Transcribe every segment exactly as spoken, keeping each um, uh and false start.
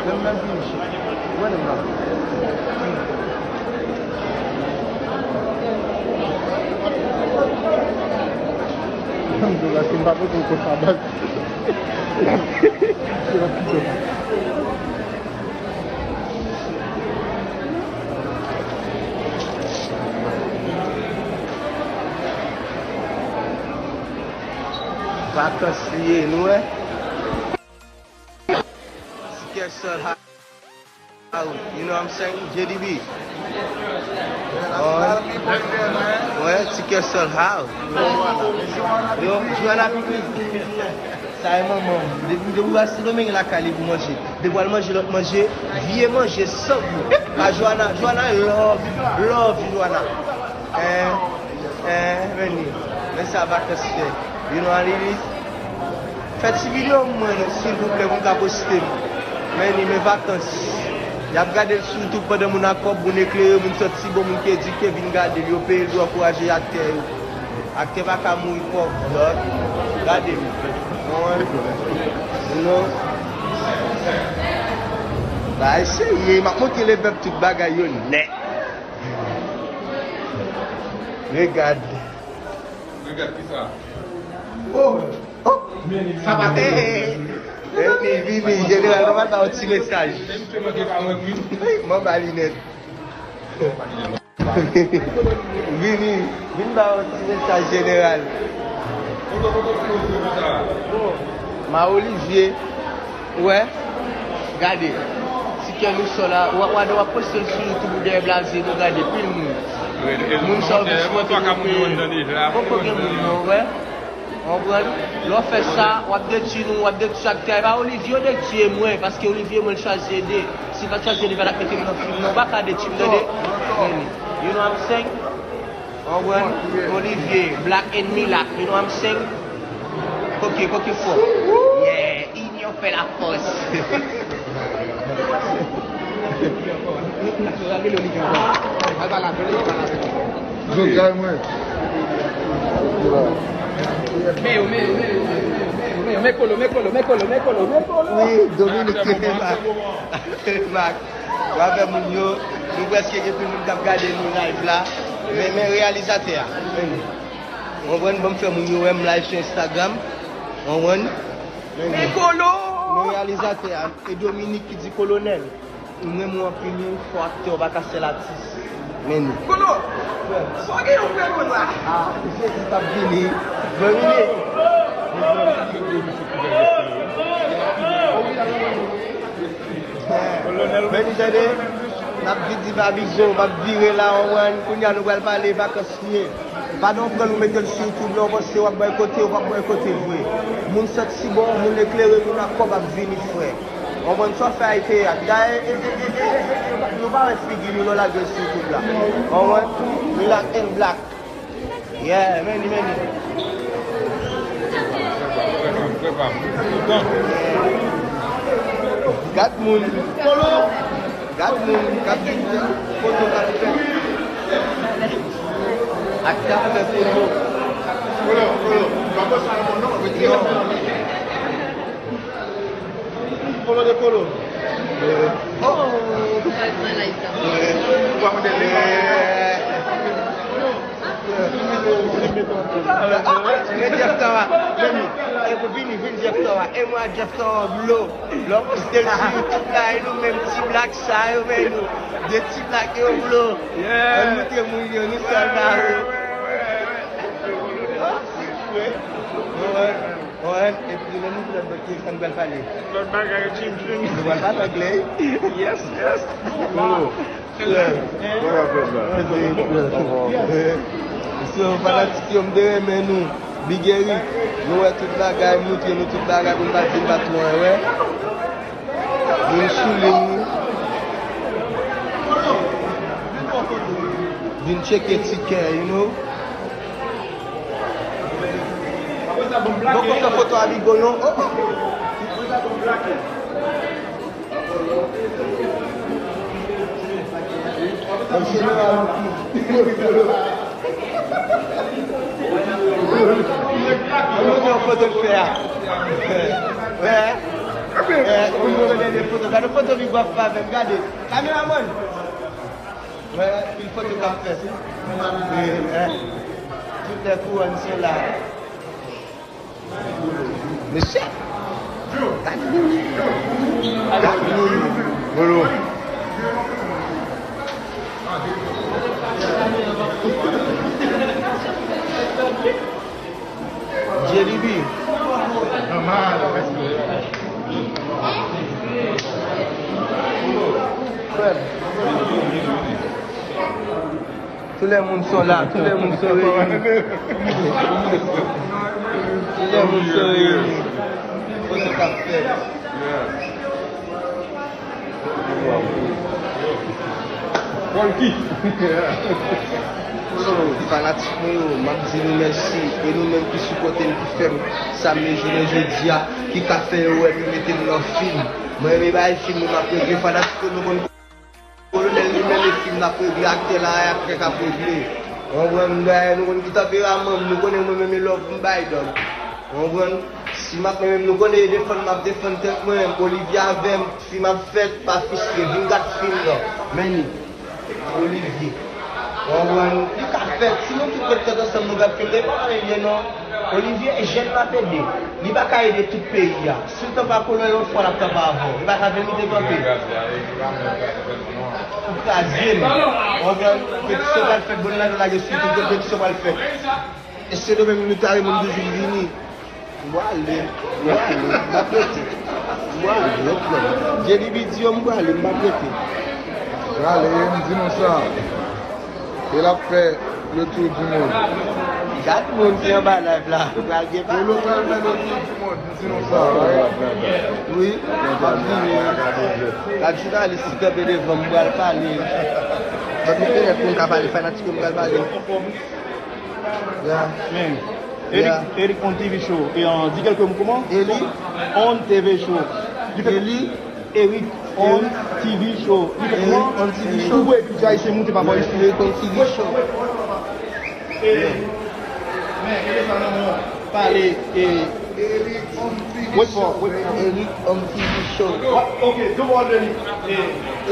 Menm, menm fini. Mwen menm la. M di w la, si m pa pote w konsa, baz. Se yon pito. Vakans li ye, nou wè. Ticket sold out. You know what I'm saying? J D B. Wè, ticket sold out. Yo, Joanna pipi. Sa e manman m. Depi, depi w al Sendomeng lakay li pou manje. Depi w al manje lòt manje, vye manje san gou. Pa Joanna, Joanna love, love Joanna. Eh, eh, men ni. Men sa vakans fè. You know what it is? Fè ti videyo mwen non, silvouplè, pou m ka poste m. Men ni, men vakans. Y ap gade l sou YouTube pandan moun ak kòb, moun eklere, moun santi bon, moun ki edike, vin gade l. Yo peye l pou ankouraje aktè yo. Aktè pa ka mouri pòv, dòk. Gade m. Non. Bagay serye, m ap montre lepèp tout bagay yo nèt. Regad. Regad ki sa? Oh! Oh! Sa pa te. Vini, vini, jeneral, nou pral ba yon ti mesaj. Mwen ba linèt. Vini, vin ba yon ti mesaj jeneral. Ma Olivier, wè, gade. Ti kè nou sò la, w ap, w ap, w ap poste l sou YouTube ou dèyè blaze nou gade, pil moun. Moun sa yo vin sipòte nou, poko gen moun non, wè. Konprann? Lè w fè sa, w ap detwi nou, w ap detwi aktè. E pa Olivier yo detwi, e mwen, paske Olivier mwen l chwazi ede. Si l pa t chwazi ede, li pa t ap mete m nan fim nan. Ou pa ka detwi m, tande? Men, you know what I'm saying? Konprann? Olivier, black and milak, you know what I'm saying? Koke, koke fò. Yeah, inyon fè lafòs. Zot gay mwen. Men yo, men yo, men yo, men yo, men yo, men yo, men Kolo, men Kolo, men Kolo, men Kolo, men Kolo. Wi, Dominique te fè sa. Mak, w avè moun yo, nou prèske gen pil moun k ap gade nou live la. Men, men reyalizatè a. Konprann, ban m fè moun yo wè m live sou Instagram. Konprann? Men Kolo! Men reyalizatè a, e Dominique ki di kolonèl. M renmen w anpil wi, fò aktè, w pa ka sèl atis. Men ni. Kolo! Sa w gen yon frè konsa? Ah, Jezi t ap vini. Dominique. Men ni tande, n ap vin di Babigo, m ap vire la, w konprann, kounye a nou pral pale vakans li ye. Pa nan pran nou mete l sou YouTube la, w panse w ap bòykote, w p ap bòykote vre. Moun santi bon, moun eklere, moun ak kòb ap vini frè. W konprann sa w fè a e teyat. Dayè, e, e, nou pa wè figi nou lè w lage l sou YouTube la. W konprann? Milak and black. Yeah, men ni, men ni. Gad moun. Gad moun k ap vin fè foto k ap fèt. Ak k ap fè foto. Kolo, Kolo, pa pran sa nan men w non, retire sa nan men w. Kolo de Kolo. Oh! Ou pa mande li. Men Jeff Tawa. Vini, vini, Jeff Tawa. E mwen ak Jeff Tawa, blo. Lè w poste l sou YouTube la, e nou menm ti blak sa yo, men nou. De ti blak yo, blo. Ann moutre moun yo, nou sèl la, wi. Mwen, epi lè nou lòt bò ki sa n pral pale? Lòt bagay yo, Jim Jim. Nou pral pale anglè? Yes, yes. Kolo. Yeah. What up, brother? So, fanatik yo, m te renmen nou. Big Eric, nou wè tout bagay, moutre nou tout bagay pou n pa di n pa twò wè. Vin sou liy nou. Vin tcheke tikè, you know. Bon, konsa foto a Bigo non. Oh, oh. Bon, jeneral. Mwen montre yon foto l fè a. Wè. Wè, mwen montre yon foto. Gade foto Big Wap avè m, gade. Kameramann! Wè, pil foto k ap fèt. Wi, eh. Tout lè kouwòn se la. Mesye! Gade moun! Gade moun! Bolo! Jelly Bean. Frè m. Tous les moun sont là, tous les moun sont réunis. Tous les moun sont réunis. Foto k ap fèt. Funky. So, fanatik mwen yo, m ap di nou mèsi. E nou menm ki sipòte m, ki fè m sa m ye jounen jodi a, ki ka fè yo wè m, yo mete m nan fim. Mwen renmen bay fim, mwen m ap regle fanatik yo, nou konn Kolonèl li menm e fim l ap regle, aktè la e aktè k ap regle. Ou konprann? Dayè nou konn ki tanperaman m, nou konnen mwen menm e love m bay dòg. Ou konprann? Si m ap mwen menm nou konnen e defann m ap defann tèt mwen, Olivier avè m, fim ap fèt, pa fristre, vin gad fim nan. Men li. Olivier. Ou konprann? Li ka fèt, si nou tout met tèt ansanm nou gad fim, e pa anyen non. Olivier e jèn l ap ede. Li pa ka ede tout peyi a. Si l tanpa kolonèl yon fwa, l ap tanpa avè w. Li pa ka vin mete kanpe. Ou kraze m. Ou konprann? Konpetisyon pral fèt, bon, la nou lage sou tout konpetisyon pral fèt. E Sendomeng nou ta renmen m toujou vini. M prale, m prale, m p ap rete. M prale, frè m. Jelly Bean di yo m prale, m p ap rete. Prale, m di nou sa. E l ap fè le tour du monde. Gad moun ki anba live la. Pral gen pa. Polo pral fè le tour du monde, m di nou sa, wi. Wi, m ap vini. Gad jounalis ki kanpe devan m, m pral pale. Gad moun ki pale, fanatik yo, m pral pale. Yeah. Men, Eric, yeah. Eric on T V Show. E, euh, di kèlke mo kòman? Eli. On T V Show. Eli. Eric on T V Show. Li fè kòman? Eric on T V Show. Pou wè pi djay se moute pa bò isi. Eric on T V Show. E, men, e sa nan mwen pale, e, Eric on T V Show. Wait for, wait for. Eric on T V Show. Wa-, ok, do bò de li. E,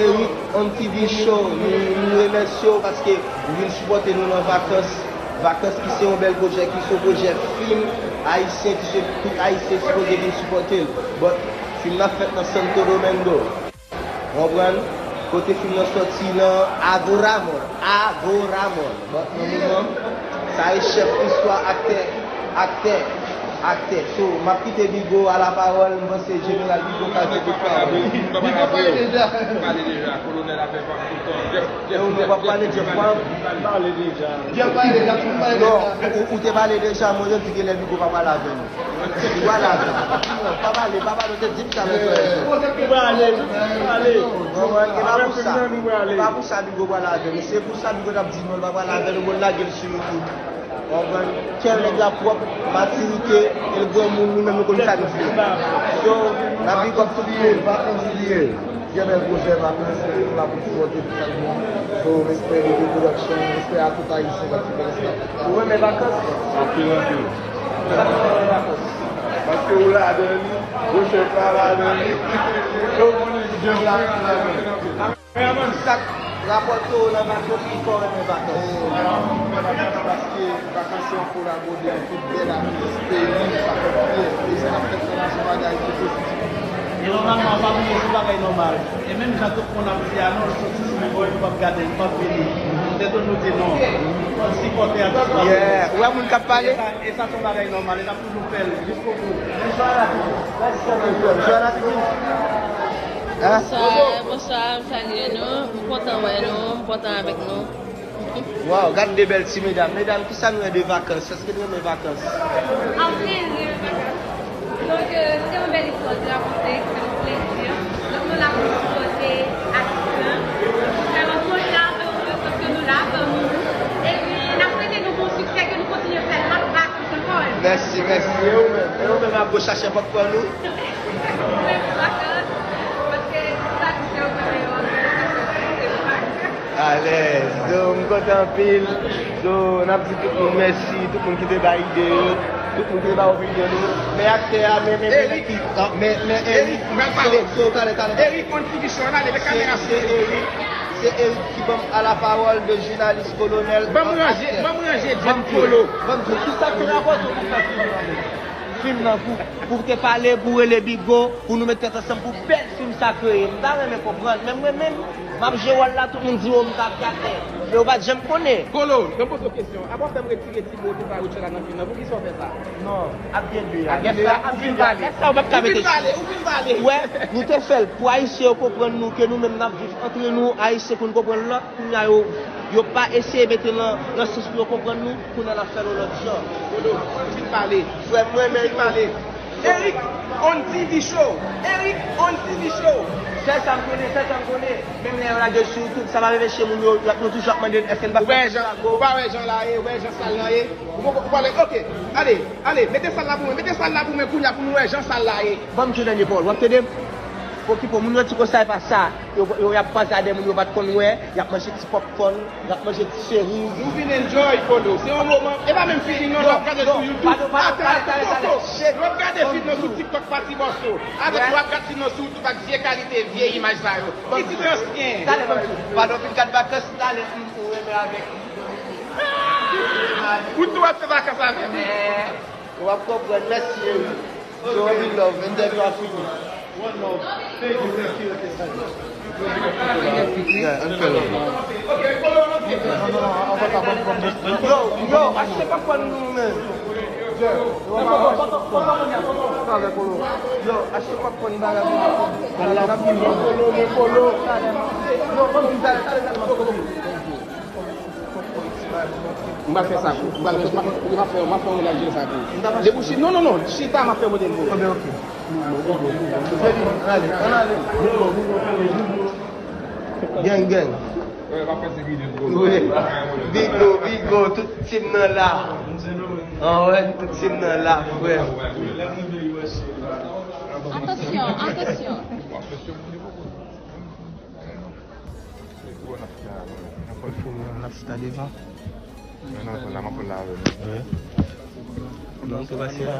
Eric on T V Show. Nou, nou remèsye w paske ou vin sipòte nou nan vakans. Vakans ki se yon bèl pwojè, ki se yon pwojè fim ayisyen, ki se tout ayisyen sipoze vin sipòte l. But fim nan fèt nan Santo Domingo. Ou konprann? Kote fim nan sòti nan Agoramon. Agoramon. But nan moman, sa e chèf istwa, aktè, aktè, aktè. So, m ap kite Bigo a la pawòl, m panse Jeneral Bigo ka di bout pawòl. Bigo pale deja. Pale deja, Kolonèl avè m ap tout tan. Yo, nou p ap pale, Jeff, pa pale deja. Jeff pale deja, tout pale deja. Non, ou, ou te pale deja, mwen, yo di ke lè Bigo pa pale avè nou. Li pale avè nou. Pa pale, pa pale, ou te di m sa, men frè. Ou pale, ou pale. Non, e pa pou sa. E pa pou sa Bigo pale avè nou. Se pou sa Bigo t ap di nou, li pa pale avè nou, bon, l lage l sou YouTube. Ou konprann? Kè nèg la pwòp, matirite, e l granmoun, nou menm nou konn sa n vle. So, n ap big up tout moun. Vakans li ye. Trè bèl pwojè vakans, nou la pou sipòte tout sa k bon. So, respè Bigo Production, respè a tout Ayisyen k ap sipòte sa. Ou renmen vakans? Anpil, anpil. Sa k fè w renmen vakans? Paske ou ladan li, Joseph la ladan li. Yo konnen Joseph la ladan li. Sa k rapòte w nan vakans, poukisa w renmen vakans? Paske vakans se yon kolabo de tout bèl atis peyi, sa fè m fyè. E sa k ap fèt la, se yon bagay ki pozitif. E nòmalman, pa bliye, se yon bagay nòmal. E menm jan tout moun ap di a, non, l soti sou Bigo, nou p ap gade l, nou p ap vini. Tèt nou di non. Ann sipòte atis pa nou. Yeah. Ou wè moun k ap pale? E sa, e sa se yon bagay nòmal. E n ap toujou fè l jiskobou. Bonswa, Rapidin. Bonswa, Rapidin. Hein? Bonswa, bonswa, m salye nou. M kontan wè nou, m kontan avèk nou. Waw, gad de bèl ti medam. Medam, kisa nou wè de vakans? Èske nou renmen vakans? Anpil, nou renmen vakans. Donk, euh, se yon bèl istwa de rakonte, ki fè nou plezi. Donk, nou la pou sipòte atis lan. Fè yon pwojè avè nou, paske nou la, fè nou. Epi, n ap swete nou bon siksè, ke nou kontinye fè lòt vakans ankò. Mèsi, mèsi. E ou menm? E ou menm ap go chache pòpkòn ou? Mwen, vakans, paske sa ki se yo konnen yo, se vakans. Alèz. So, m kontan anpil. So, n ap di tout moun mèsi, tout moun ki te bay ide yo. Tout moun ki te ba opinyon nou. Men aktè a, men, men, men, Eric. Men, men Eric, Eric, mwen pale. So, so, talè, talè, talè. Eric, on T V show, ale, men kamera se, se Eric, se Eric ki ban m a la parole de jounalis kolonèl. Ban m ranje, ban m ranje djèt Polo. Ban m di, ki sa ki rapòte pou fè fim nan, pou, pou te pale, pou rele Bigo, pou nou met tèt ansanm pou bèl fim sa kreye. M ta renmen konprann, men mwen menm, m ap jwe wòl la, tout moun di, "Oh, m ta aktè." Men yo pa t janm konnen. Kolo, ban m poze w kesyon. Apa w fè m retire ti mo de Farouche la nan fim nan? Poukisa w fè sa? Non, ap gen de a. Ap gen de a, ap vin pale. Ou vin pale, ou vin pale. Wè, nou te fè l pou Ayisyen yo konprann nou, ke nou menm n ap viv antre nou, Ayisyen pou n konprann lòt. Kounye a yo, yo pa eseye mete nan, nan sans pou yo konprann nou, kounye a n ap fè l yon lòt jan. Kolo, ou vin pale. Frè m, mwen menm. Ou vin pale. Eric on T V show. Eric on T V show. Sèl sa m konnen, sèl sa m konnen. Menm lè yo lage sou YouTube, sa pa reveche moun yo, y ap, nou toujou ap mande n èske n pa fè sa. Ou pa wè jan, ou pa wè jan la ye, ou wè jan sal la ye. Ou poko, ou pale, oke. Ale, ale, mete sal la pou mwen, mete sal la pou mwen kounye a pou nou wè jan sal la ye. Ban m di w dènye pawòl, w ap tande m? Okipe w, moun yo di konsa e pa sa. Yo, yo, y ap kwaze a de moun yo pa t konn wè, y ap manje ti pòpkòn, y ap manje ti seriz. Nou vin enjoy, Kolo. Se yon moman, e pa menm feeling non, lè w ap gade sou YouTube. Atann, atann, Bòso. Lè w ap gade fim nan sou TikTok, pati Bòso. Avèk lè w ap gade fim nan sou YouTube ak vye kalite, vye imaj sa yo. Ki diferans gen? Talè, ban m di w. Pandan w fin gad vakans, talè, m, ou renmen avèk. Ou tou ap fè vakans avè m. Ou ap konprann, mèsi, cheri. So, one love, entèvyou a fini. One love. Thank you, thank you, thank you. Yeah, ann fè love. Yo, yo, achte pòpkòn nou, men. Yo, achte pòpkòn bagay. Yo, ban m di talè, talè, talè, talè. M pral fè sa tou. M pral fè, m pral, m pral fè, m pral fè yon live sa tou. Depi w chita, non, non, non, chita, m ap fè modèl pou ou. Anben, oke. Ann ale, ann ale. Gang, gang. Wi. Bigo, Bigo, tout team nan la. Anwè, tout team nan la, frè. Atansyon, atansyon. N ap chita devan. Non, se pa sila.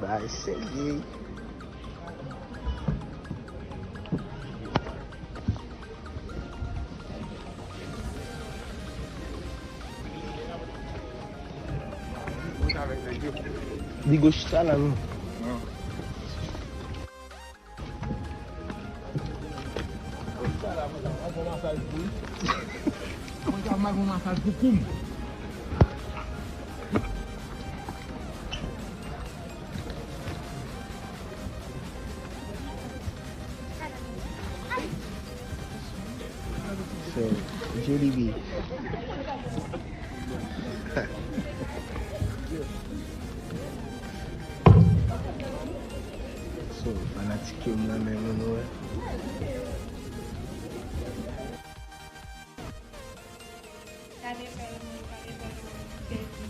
Bay serye. Li goch sa la, non. Mwen ka mal fè yon masaj pou kou m. So, Jollibee. So, fanatik yo m nan men moun wè. Gade bèl moun, gade bèl moun, sezi.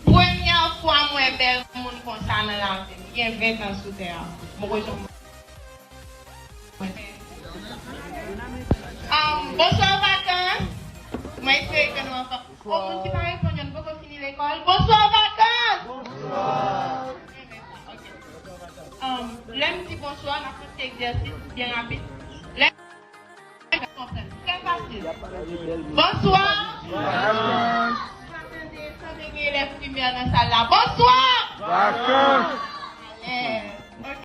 Premyè fwa m wè bèl moun konsa nan lavi m. M gen ven tan sou tè a. M poko janm wè. Um, bonswa vakans. Mwen espere ke nou anfòm. Pou moun ki pa reponn yo, nou poko fini lekòl. Bonswa vakans. Bonswa. Ok. Um, lè m di bonswa, n ap fè ti egzèsis byen rapid. Lè m konprann. Trè fasil. Bonswa. Bonswa. Sa tande, tande gen elèv primè nan sal la. Bonswa. Bonswa.